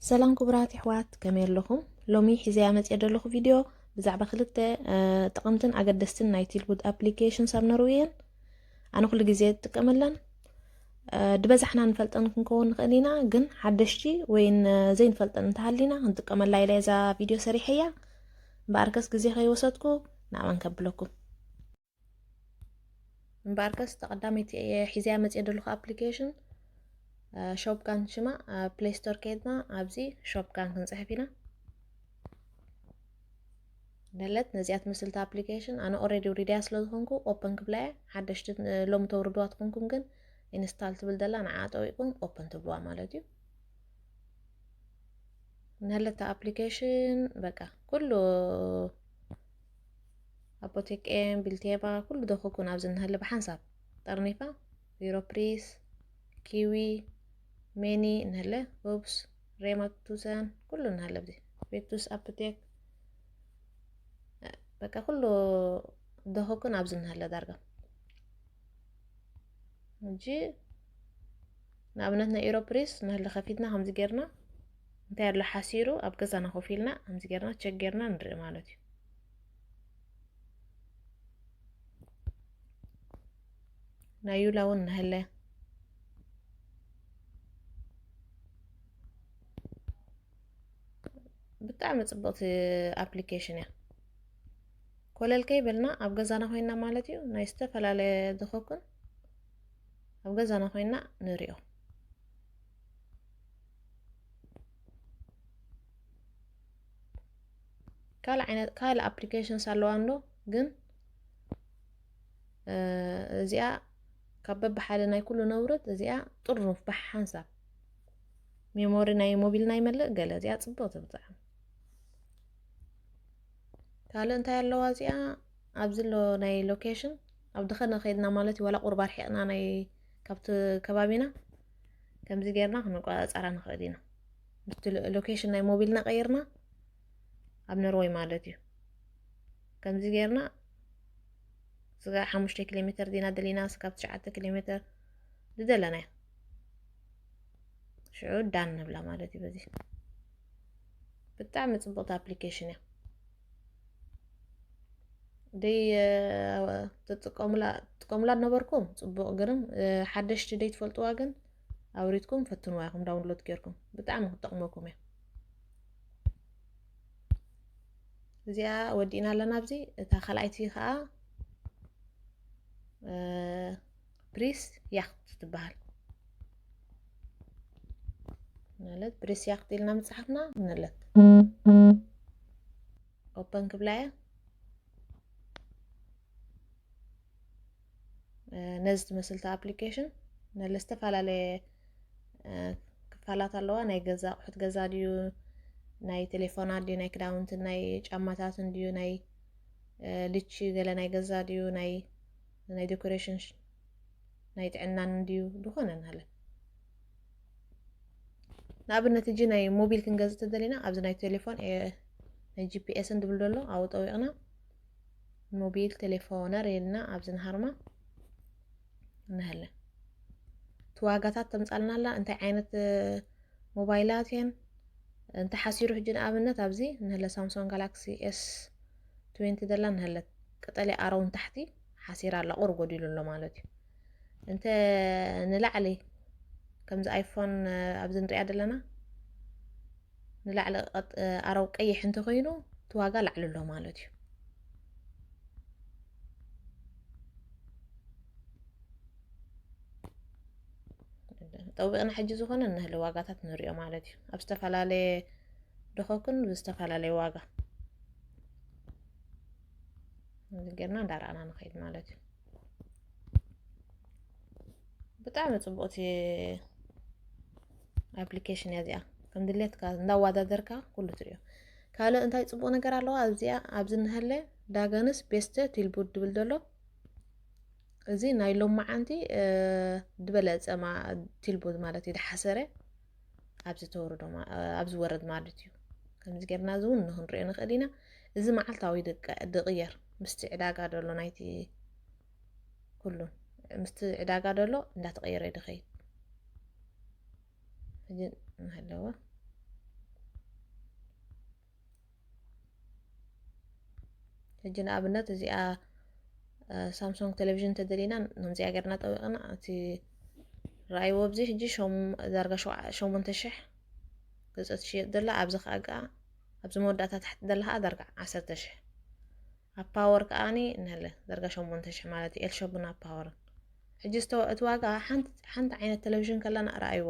ሰላም ክቡራት ኣሕዋት፣ ከመይ ኣለኹም? ሎሚ ሒዘያ መፅየ ዘለኹ ቪድዮ ብዛዕባ ክልተ፣ እ፣ ጠቐምትን ኣገደስትን ናይ ቲልቡድ ኣፕሊኬሽንስ ኣብ ኖርዌይ እየን። ኣነ ኩሉ ግዜ እጥቀመለን። እ፣ ድበዛሕና ንፈልጠን ክንከውን ንኽእል ኢና፣ ግን ሓደሽቲ ወይ ን-፣ ዘይንፈልጠን እንተሃሊና ክንጥቀመላ ኢለ እዛ ቪድዮ ሰሪሐያ። እምበኣርከስ ግዜ ከይወሰድኩ ናብኣን ከብለኩም። እምበኣርከስ፣ ተቐዳመይቲ እየ ሒዘያ መፅየ ዘለኹ ኣፕሊኬሽን፣ እ፣ ሾፕጋን ሽማ። ኣብ ፕሌይ ስቶር ከይድና ኣብዚ ሾፕጋን ክንፅሕፍ ኢና። ደለት ነዚኣ ትመስልቲ ኣፕሊኬሽን ኣነ ኦልሬዲ ውሪደያ ስለ ዝኾንኩ ኦፐን ክብላ እየ። ሓደሽቲ፣ እ፣ ሎሚ ተውርድዋ ትኾንኩም ግን ኢንስታል ትብል ዘላ ንዓ ጠዊቕኩም ኦፐን ትብልዋ ማለት እዩ። ነለታ ኣፕሊኬሽን በቃ ኩሉ ኣፖቴኬን፣ ቢልቴባ፣ ኩሉ ደኹኩን ኣብዚ እንሀለ ብሓንሳብ ጠርኒፋ፣ ዩሮፕሪስ፣ ኪዊ፣ ሜኒ እንሀለ፣ ኡፕስ፣ ሬማ ቱሰን፣ ኩሉ እንሀለ ኣብዚ። ቬክቱስ ኣፕቴክ፣ በቃ ኩሉ ደኹኩን ኣብዚ እንሀለ ዳርጋ። ሕጂ ንኣብነት ናይ ዩሮፕሪስ እንሀለ ከፊትና ከምዚ ጌርና እንታይ ኣሎ ሓሲሩ ኣብ ገዛና ኮፍ ኢልና ከምዚ ጌርና ቸክ ጌርና ንርኢ ማለት እዩ። ናይ ዩላ እውን እንሀለ ብጣዕሚ ጽብቕቲ ኣፕሊኬሽን እያ። ኮለል ከይበልና ኣብ ገዛና ኮይና ማለት እዩ ናይ ዝተፈላለየ ደኹኩን ኣብ ገዛና ኮይና ንሪኦ። ካልእ ዓይነት፣ ካልእ ኣፕሊኬሽንስ ኣለዋ እንዶ፣ ግን፣ እ፣ እዚኣ ካብ በብሓደ ናይ ኩሉ ነውርድ፣ እዚኣ ጥርኑፍ ብሓንሳብ ሜሞሪ ናይ ሞቢልና ይመልእ ገለ። እዚኣ ጽብቕቲ ብጣዕሚ። ካልእ እንታይ ኣለዋ እዚኣ? ኣብዚ ኣሎ ናይ ሎኬሽን፣ ኣብ ድኸነ ከይድና ማለት እዩ፣ ዋላ ቁሩብ ኣርሒቕና ናይ፣ ካብቲ ከባቢና፣ ከምዚ ጌርና ክንቆጻጸራ ንኽእል ኢና። ምስቲ ሎ-፣ ሎኬሽን ናይ ሞቢልና ቀይርና፣ ኣብ ኖርወይ ማለት እዩ። ከምዚ ጌርና፣ ስጋዕ ሓሙሽተ ኪሎ ሜተር ዲና ደሊና፣ ስጋብ ትሽዓተ ኪሎ ሜተር ዝደለናዮ። ሽዑ ዳን ንብላ ማለት እዩ። በዚ ብጣዕሚ ጽቡቕቲ ኣፕሊኬሽን እያ። ደይ፣ እ፣ ትጥቀሙላ፣ ትጥቀሙላ ነበርኩም፣ ጽቡቕ። ግርም፣ እ፣ ሓደሽቲ ደይ ትፈልጥዋ ግን ኣውሪድኩም ፈትንዋ ኢኹም፣ ዳውንሎድ ጌርኩም። ብጣዕሚ ክትጠቕመኩም እያ። እዚኣ ወዲእና ኣለና። ኣብዚ እታ ካልኣይቲ ኸኣ፣ እ፣ ፕሪስ ያክት ትበሃል። ማለት ፕሪስ ያክት ኢልና ምጽሓፍና ንለት ኦፐን ክብላ እያ። እ፣ ነዚ ትመስልቲ ኣፕሊኬሽን ነለ ዝተፈላለየ፣ እ፣ ክፋላት ኣለዋ። ናይ ገዛ ኣቑሑት ገዛ ድዩ፣ ናይ ቴሌፎናት ድዩ፣ ናይ ክዳውንትን ናይ ጫማታትን ድዩ፣ ናይ፣ እ፣ ልቺ ገለ ናይ ገዛ ድዩ፣ ናይ፣ ናይ ዴኮሬሽን ሽ-፣ ናይ ጥዕናን ድዩ፣ ዝኾነ ንሃለ። ንኣብነት፣ ሕጂ ናይ ሞቢል ክንገዝእ ተደሊና፣ ኣብዚ ናይ ቴሌፎን፣ እ፣ ናይ ጂ ፒ ኤስ እንድብል ዘሎ ኣብኡ ጠዊቕና፣ ሞቢል ቴሌፎነር ኢልና ኣብዚ ንሃርማ ንሃለ። እቲ ዋጋታት ተምጻልና ኣላ፣ እንታይ ዓይነት፣ እ፣ ሞባይላት እየን። እንተ ሓሲሩ ሕጂ ንኣብነት ኣብዚ ንሃለ ሳምሶንግ ጋላክሲ ኤስ ትዌንቲ ደላ ንሃለት ቀጠልያ ኣሮው ንታሕቲ ሓሲራ ኣላ፣ ቁሩብ ጎዲሉ ኣሎ ማለት እዩ። እንተ ንላዕሊ ከምዚ ኣይፎን፣ እ፣ ኣብዚ ንሪኣ ዘለና ንላዕሊ ቀጥ-፣ ኣረው ቀይሕ እንተኾይኑ እቲ ዋጋ ላዕሊ ኣሎ ማለት እዩ። ጠዊቕና ሕጂ ዝኾነ እንህሊ ዋጋታት ንሪኦ ማለት እዩ። ኣብ ዝተፈላለየ ደኸኩን ብዝተፈላለየ ዋጋ እዚ ጌርና እንዳረኣና ንኸይድ ማለት እዩ። ብጣዕሚ ጽቡቕቲ ኣፕሊኬሽን እያ እዚኣ። ከም ድሌትካ እንዳዋዳደርካ ኩሉ ትሪኦ። ካልእ እንታይ ጽቡቕ ነገር ኣለዋ? ኣብዚኣ፣ ኣብዚ እንሀለ ዳገንስ ቤስተ ቲልቡድ ድብል ዘሎ፣ እዚ ናይ ሎማዓንቲ፣ እ፣ ድበለጸ ማ-፣ ቲልቡድ ማለት እዩ፣ ድሓሰረ ኣብዚ ተወርዶ ማ-፣ ኣብዚ ወረድ ማለት እዩ። ከምዚ ጌርና እዚ እውን ንኽንሪኦ ንኽእል ኢና። እዚ መዓልታዊ ድቀ-፣ ድቕየር ምስቲ ዕዳጋ ደሎ ናይቲ ኩሉ ምስቲ ዕዳጋ ደሎ እንዳተቐየረ እዩ ድኸይድ። ሕጂ ንሃለዋ። ሕጂ ንኣብነት እዚኣ ሳምሶንግ ቴሌቪዥን ተደሊና ነዚኣ ገርና ጠዊቕና እቲ ረኣይዎ ኣብዚ ሕጂ ዳርጋ ሸሞንተ ሽሕ ገፀ ትሽየጥ ዘላ። ኣብዚ ከዓ ኣብዚ መወዳእታ ታሕቲ ዘላ ከዓ ዳርጋ ዓሰርተ ሽሕ ኣብ ፓወር ከዓኒ ንህለ ዳርጋ ሸሞንተ ሽሕ ማለት እዩ። ኤልሾብን ኣብ ፓወርን ሕጂ እቲ ዋጋ ሓንቲ ዓይነት ቴሌቪዥን ከለና ረኣይዎ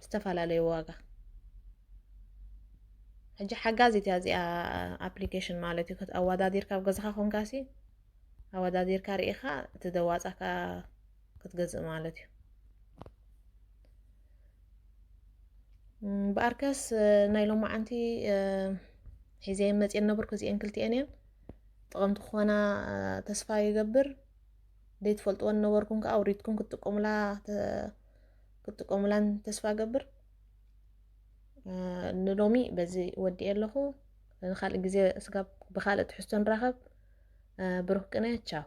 ዝተፈላለዩ ዋጋ። ሕጂ ሓጋዚት እያ እዚኣ ኣፕሊኬሽን ማለት እዩ። ኣወዳዲርካ ኣብ ገዛኻ ኮንካሲ ኣወዳዲርካ ርኢኻ እቲ ደዋፃካ ክትገዝእ ማለት እዩ። ብኣርከስ ናይ ሎማዓንቲ ሒዘ መፅየን ነበርኩ። እዚአን ክልቲአን እየን ጥቕምቲ ክኾና ተስፋ ይገብር። ዘይትፈልጥወን ነበርኩም ከዓ ኣውሪድኩም ክትጥቀሙላ ክትጥቀሙላን ተስፋ ገብር። ንሎሚ በዚ ወዲኤ ኣለኹ። ንካልእ ግዜ ስጋብ ብካልእ ትሕዝቶ ንራኸብ። ብሩክ ቅነ። ቻው።